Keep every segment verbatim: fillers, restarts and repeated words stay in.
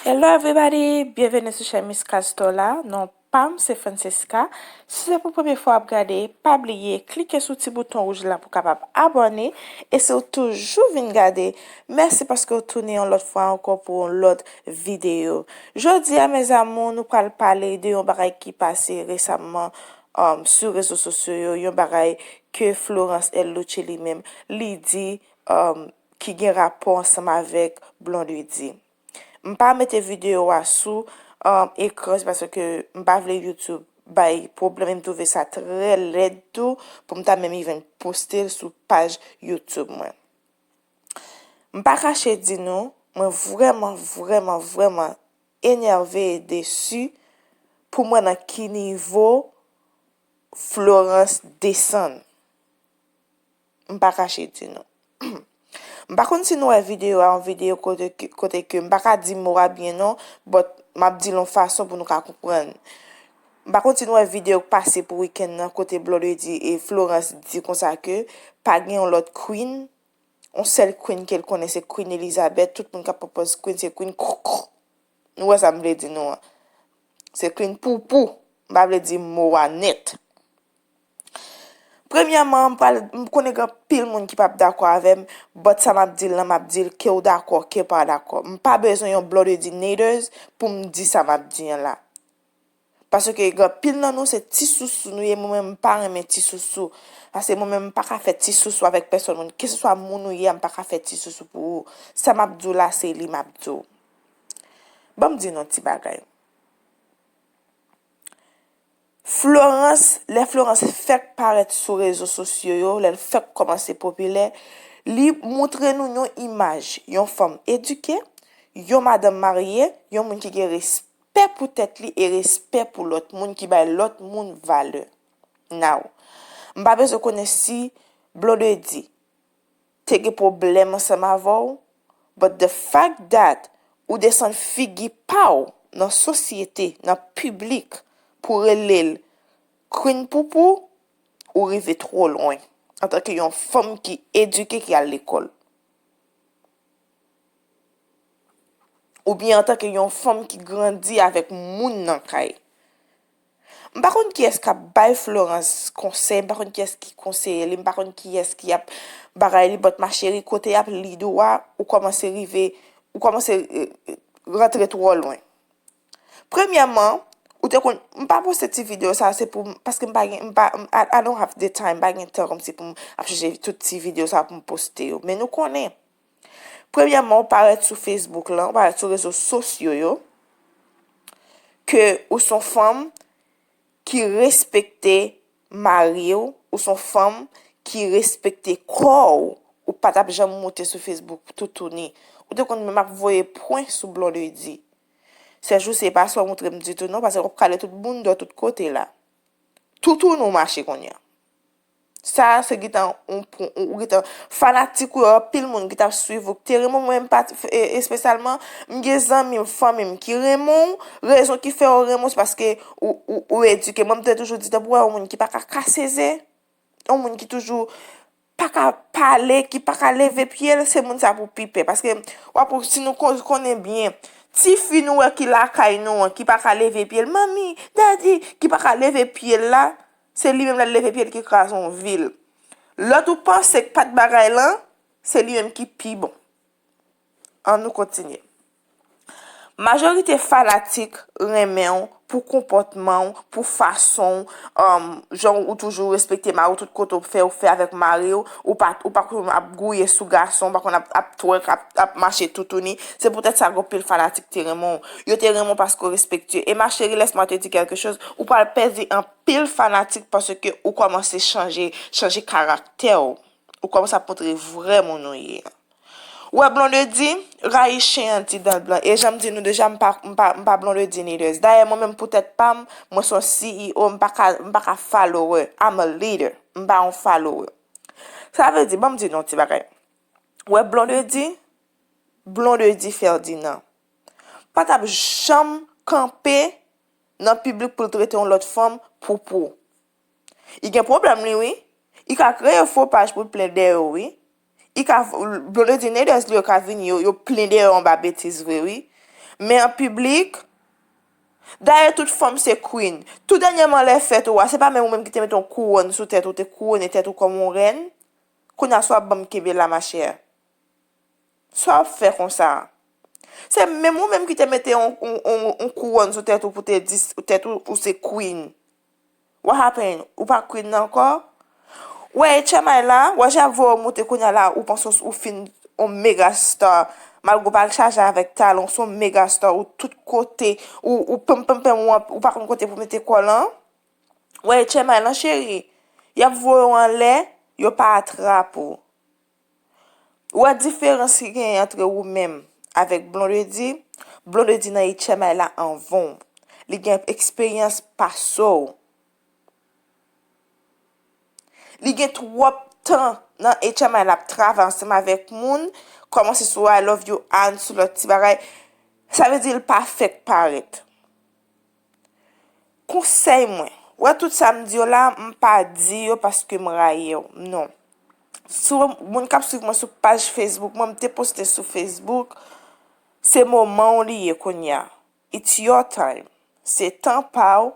Hello everybody, byenveni sou chèn Miss Castor la. Non pa m se Francesca. Si se pou premye fwa w ap gade, pa bliye klike sou ti bouton wouj la pou w kapab abòne. E si w toujou vin gade, mèsi paske w tounen yon lòt fwa ankò pou yon lòt videyo. Jodi a, mes amours, nou pral pale de yon bagay ki pase resaman, um, sou rezo sosyo yo, yon bagay ke Florence L Lucci li menm, li di, um, ki gen rapò ansanm avèk Blondedy. M pa mete videyo a sou, um, ekran, se paske m pa vle YouTube bay pwoblèm, e m twouve sa trè lèd tou pou m ta menm even poste l sou paj YouTube mwen. M pa kache di nou, mwen vrèman, vrèman, vrèman enève e desi pou m wè nan ki nivo Florence desann. M pa kache di nou. M pa konn si nou wè videyo a, yon videyo kote ke, kote ke m pa ka di mo a byen non, but m ap di l yon fason pou nou ka konprann. M pa konn si nou wè videyo k pase pou wikenn nan kote Blondedy e Florence di konsa ke pa gen yon lòt queen, yon sèl queen ke l konnen se Queen Elizabeth, tout moun k ap pran pòz queen se queen krou krou. Nou wè sa m vle di nou an. Se queen poupou, m pa vle di mo a nèt. Premyèman, m pral, m konnen gen anpil moun ki p ap dakò avè m, but sa m ap di l lan, m ap di l ke w dakò, ke w pa dakò. M pa bezwen yon Blondedy haters pou m di sa m ap di an la. Paske gen anpil nan nou se ti sousou nou ye, mwen menm m pa renmen ti sousou. Paske mwen menm m pa ka fè ti sousou avèk pèsòn moun. Keseswa moun ou ye a, m pa ka fè ti sousou pou ou. Sa m ap di w la, se li m ap di w. Ban m di nou yon ti bagay. Florence, lè Florence fèk parèt sou rezo sosyo yo, lè l fèk kòmanse popilè, li montre nou yon imaj, yon fanm edike, yon madanm marye, yon moun ki gen respè pou tèt li e respè pou lòt moun, ki bay lòt moun valè. Now, m pa bezwen konnen si Blondedy te gen pwoblèm ansanm avè w, but the fact that ou desann figi pa w nan sosyete, nan piblik, pou rele l Queen Poupou, ou rive twò lwen antanke yon fanm ki edike, ki al lekòl. Oubyen antanke yon fanm ki grandi avèk moun nan kay. M pa konn kiyès k ap bay Florence konsèy, m pa konn kiyès ki konseye li, m pa konn kiyès ki ap bagay li, but ma chérie, kote y ap lead ou a, ou kòmanse rive, ou kòmanse, eh, eh, rantre twò lwen. Premyèman, ou te konn, m pa poste ti videyo sa, se pou, paske m pa gen, m pa, m, I, I don't have the time, m pa gen tan kòmsi pou m ap chèche tout ti videyo sa pou m poste yo. Men nou konnen, premyèman, ou parèt sou Facebook lan, ou parèt sou rezo sosyo yo, ke ou s on fanm ki respekte mari w, ou s on fanm ki respekte kò w, ou pa t ap janm moute sou Facebook toutouni. Ou te konn menm ap voye pwen sou Blondedy. Sèl jou se pa sa w montre m ditou non, paske w ap kale tout moun dò tout kote la. Toutouni w mache kounye a. Sa se gentan yon pwen, ou gentan fanatik ou yo, anpil moun ki t ap swiv ou, ki te renmen w, mwen menm pa, e, espesyalman, m gen zanmi m, fanmi m ki renmen w, rezon ki fè yo renmen w, se paske ou, ou, ou edike. Mwen, m te toujou di, tanpou wè yon moun ki pa ka kase ze, yon moun ki toujou pa ka pale, ki pa ka leve pye l, se moun sa pou pi pè. Paske, w ap, si nou kon-, konnen byen, tifi nou wè ki lakay nou an, ki pa ka leve pye l, manmi, daddy, ki pa ka leve pye l la, se li menm lè l leve pye l ki kraze yon vil. Lòt ou panse k pa t bagay lan, se li menm ki pi bon. An nou kontinye. Majorite fanatik renmen w pou konpòtman w, pou fason w, um, jan ou toujou respekte mari w, tout kote w fè, ou fè avèk mari w, ou pa, ou pa konn ap gouye sou gason, ou pa konn ap, ap twerk, ap, ap mache toutouni. Se poutèt sa gen anpil fanatik te renmen w. Yo te renmen w paske w respektye. E ma chérie, laisse-moi te dire quelque chose, ou pral pèdi anpil fanatik paske ou kòmanse chanje, chanje karaktè w. Ou kòmanse ap montre vrè moun ou ye. Ou wè Blondedy rayi chen an ti dan blan. E jan m di nou deja, m pa, m pa, m pa Blondedy haters. Dayè, mwen menm pou tèt pa m, mwen se yon C E O, m pa ka, m pa ka follower. I'm a leader. M pa yon follower. Sa vle di, ban m di nou yon ti bagay. Ou wè Blondedy, Blondedy Ferdinand pa t ap janm kanpe nan piblik pou l trete yon lòt fanm poupou. Li gen pwoblèm li wi. Li ka kreye fo paj pou l plen dèyè w wi. Li ka, Blondedy haters li yo ka vini, yo, yo plen dèyè w anba betiz vre wi. Men an piblik, dayè tout fanm se queen. Tou dènyèman lè fèt ou a, se pa menm ou menm ki te mete yon kouwòn sou tèt ou, te kouwone tèt ou kòm yon rèn? Kounye a sa w ap ban m kenbe la, machè? Sa w ap fè konsa? Se menm ou menm ki te mete yon, yon, yon, yon kouwòn sou tèt ou pou te di s-, tèt ou, ou se queen. What happened? Ou pa queen nan ankò? Wè, H M I la, wè jan y ap voye w moute kounye a la, ou panse w fin yon mega star. Malgre w pa chaje avèk talan, w se yon mega star, ou tout kote, ou, ou pèm, pèm, pèm, ou, ap- ou pa konn kote pou mete kò w lan. Wè, H M I lan, cheri, y ap voye w anlè, yo pa atrap ou. Ou wè diferans ki genyen antre ou menm avèk Blondedy? Blondedy nan H M I la anvan w. Li gen eksperyans pase w. Li gen twòp tan nan H M I l ap travay ansanm avèk moun, kòmanse sou I love you Ann, sou lòt ti bagay. Sa vle di l pa fèk parèt. Konsèy mwen, wè tout sa m di yo la, m pa di yo paske m rayi w, non. Si w, moun k ap swiv mwen sou paj Facebook mwen, m te poste sou Facebook, se moman w li ye kounye a. It's your time. Se tan pa w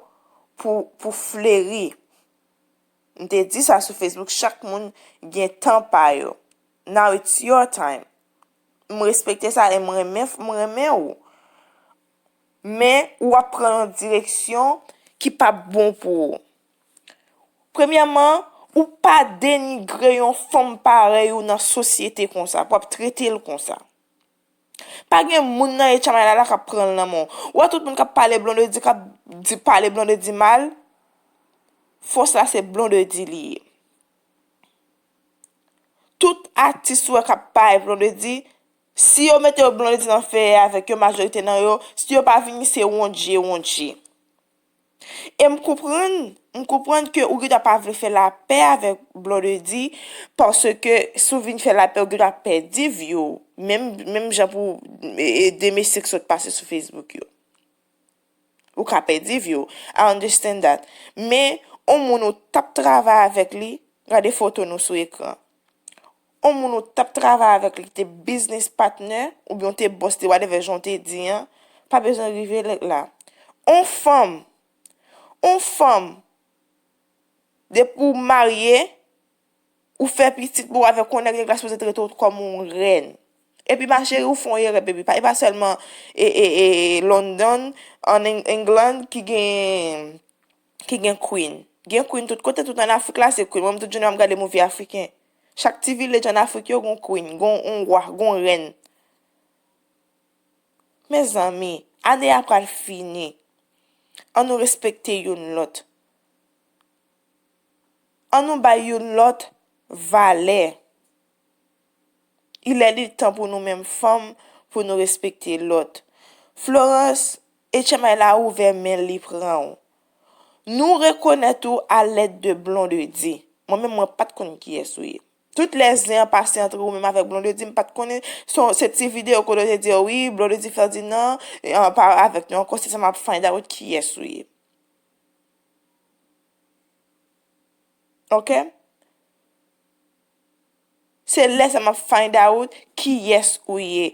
pou, pou fleri. M te di sa sou Facebook, chak moun gen tan pa yo. Now it's your time. M respekte sa e m renmen, m renmen ou. Men, ou ap pran yon direksyon ki p ap bon pou ou. Premyèman, ou pa denigre yon fanm parèy ou nan sosyete konsa, pou w ap trete l konsa. Pa gen moun nan H M I la, la k ap pran l nan men w. Ou wè tout moun k ap pale Blondedy, k ap di pale Blondedy mal, fòs la se Blondedy li ye. Tout atis ou wè k ap pale Blondedy, si yo mete yo Blondedy nan feyè avèk yo, majorite nan yo, si yo pa vini, se wondje, wondje. E m konprann, m konprann ke ou gendwa pa vle fè lapè avèk Blondedy, paske si w vin fè lapè, ou gendwa pèdi view, menm, menm jan pou, e, e, de mesye k sot pase sou Facebook yo. Ou ka pèdi view. I understand that. Men, yon moun ou t ap travay avèk li, gade foto nou sou ekran. Yon moun ou t ap travay avèk li ki te business partner, oubyen w te bòs li, whatever jan w te di an, pa bezwen rive la. Yon fanm, yon fanm, depi w marye, ou fè pitit pou w avèk yon nèg, nèg la sipoze trete w kòm yon rèn. Epi ma cheri, ou fè yon erè, baby. Pa, e pa sèlman e, e, e, London, an Eng- England, ki gen, ki gen queen. Gen queen tout kote, tout an Afrik la, se queen. Mwen menm, tout jounen, m ap gade movie afriken. Chak ti village an Afrik yo gon queen, gon, gon wa, gon rèn. Mezanmi, ane a pral fini. Ann nou respekte youn lòt. Ann nou bay youn lòt valè. Il è li tan pou nou menm fanm, pou nou respekte lòt. Florence, H M I la ouvè men l, li pran w. Nou rekonèt ou a lèd de Blondedy. Mwen menm, mwen pa t konn kiyès ou ye. Tout lè zen an pase antre ou menm avèk Blondedy, m pa t konnen. Se, se ti videyo kote yo te di, wi, Blondedy Ferdinand, e, an pa avèk nou ankò, se sa m ap find out kiyès ou ye. Ok? Se lè sa m ap find out kiyès ou ye.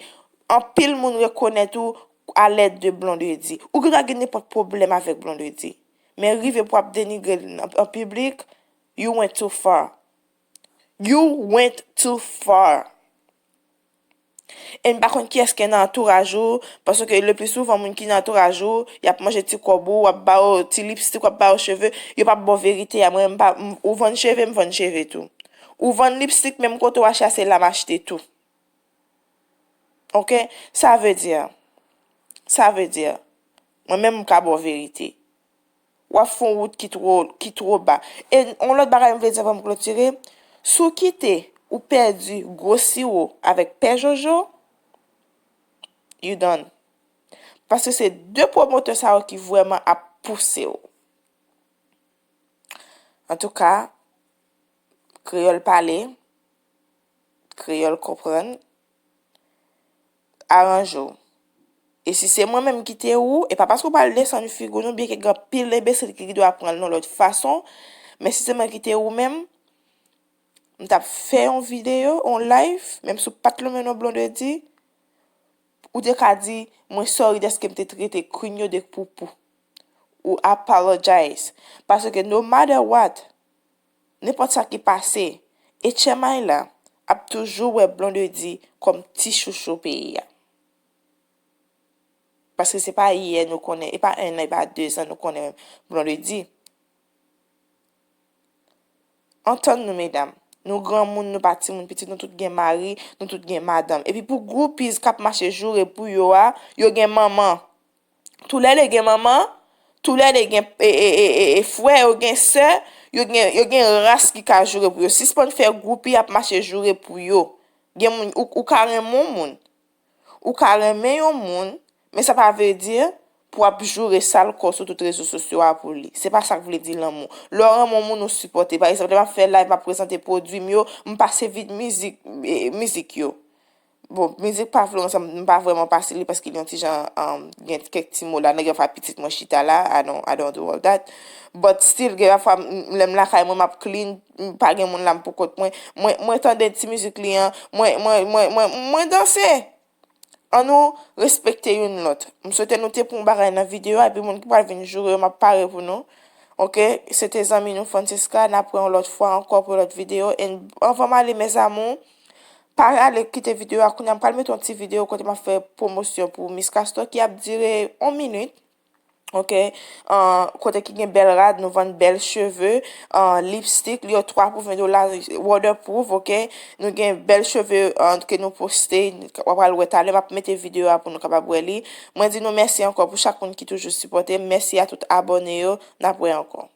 Anpil moun rekonèt ou a lèd de Blondedy. Ou gendwa gen nenpòt pwoblèm avèk Blondedy. Men rive pou ap denigre l an, an piblik, you went too far. You went too far. E m pa konn kiyès ki nan antouraj ou, paske le pli souvan moun ki nan antouraj ou, y ap manje ti kòb ou, w ap ba yo ti lipstik, w ap ba yo cheve, yo p ap ba w verite a. Mwen, m pa, m- ou vann cheve, m vann cheve tou. Ou vann lipstik, menm kote w achte a, se la m achte tou. Ok? Sa vle di, sa vle di, mwen menm m ka ba w verite. W ap fè yon wout ki two, ki two ba. E yon lòt bagay m vle di anvan m klotire, si w kite ou pèdi gwo siwo avèk pè jojo, you done. Paske se de pwomotè sa yo ki vrèman ap pouse w. Antouka, kreyòl pale, kreyòl konprann, aranje w. E si se mwen menm ki te ou, e pa paske w pral desann figi w non, byenke gen anpil enbesil ki gendwa pran l yon lòt fason, men si se mwen ki te ou menm, m t ap fè yon videyo, yon live, menm si w pa t lonmen non Blondedy, Ou te ka di, "Mwen sorry dèske m te trete Queen yo de poupou." Ou apologize. Paske no matter what, nenpòt sa ki pase, H M I la ap toujou wè Blondedy kòm ti chouchou peyi a. Paske se pa yè nou konnen, e pa en an, e pa de zan nou konnen Blondedy. Antann nou, medam. Nou granmoun, nou pa timoun pitit, nou tout gen mari, nou tout gen madanm. Epi pou groupies k ap mache joure pou yo a, yo gen manman. Toulède gen manman, toulède gen e, e, e, e, e frè, yo gen sè, yo gen, yo gen ras ki ka joure pou yo. Sispann fè groupi ap mache joure pou yo. Gen moun, ou, ou ka renmen yon moun. Ou ka renmen yon moun, men sa pa vle di pou w ap joure sal kò sou tout rezo sosyo a pou li. Se pa sa k vle di lanmou. Lè w renmen yon moun, ou sipòte. Pa egzanp, lè m ap fè live, m ap prezante pwodui m yo, m pase vid mizik, e, mizik yo. Bon, mizik pa vle ansanm, m pa vrèman pase li paske li yon ti jan, um, gen kèk ti mo la, nan gen fwa pitit mwen chita la, I don't, I don't do all that. But still, gen fwa, m, lè m lakay mwen, m ap clean, m pa gen moun la, m pou kont mwen. Mwen, mwen tande ti mizik li an, mwen, mwen, mwen, mwen, mwen danse. Ann nou respekte youn lòt. M swete nou te pran yon bagay nan videyo a, epi moun ki pral vin joure yo, m ap pare pou nou. Oke, se te zanmi nou Francisca, n ap wè yon lòt fwa ankò pou yon lòt videyo. And anvan m ale, mes amours, pa ale kite videyo a kounye a, m pral mete yon ti videyo kote m ap fè pwomosyon pou Miss Castor ki ap dire yon minit. Oke, ah, kote ki gen bèl rad, nou vann bèl cheve, ah, lipstick, li yo twa pou ven dola, waterproof, oke. Nou gen bèl cheve, ah, ke nou poste, w ap pral wè talè, m ap mete videyo a pou nou kapab wè li. Mwen di nou mèsi ankò pou chak moun ki toujou sipòte m. Mèsi a tout abòne yo, n ap wè ankò.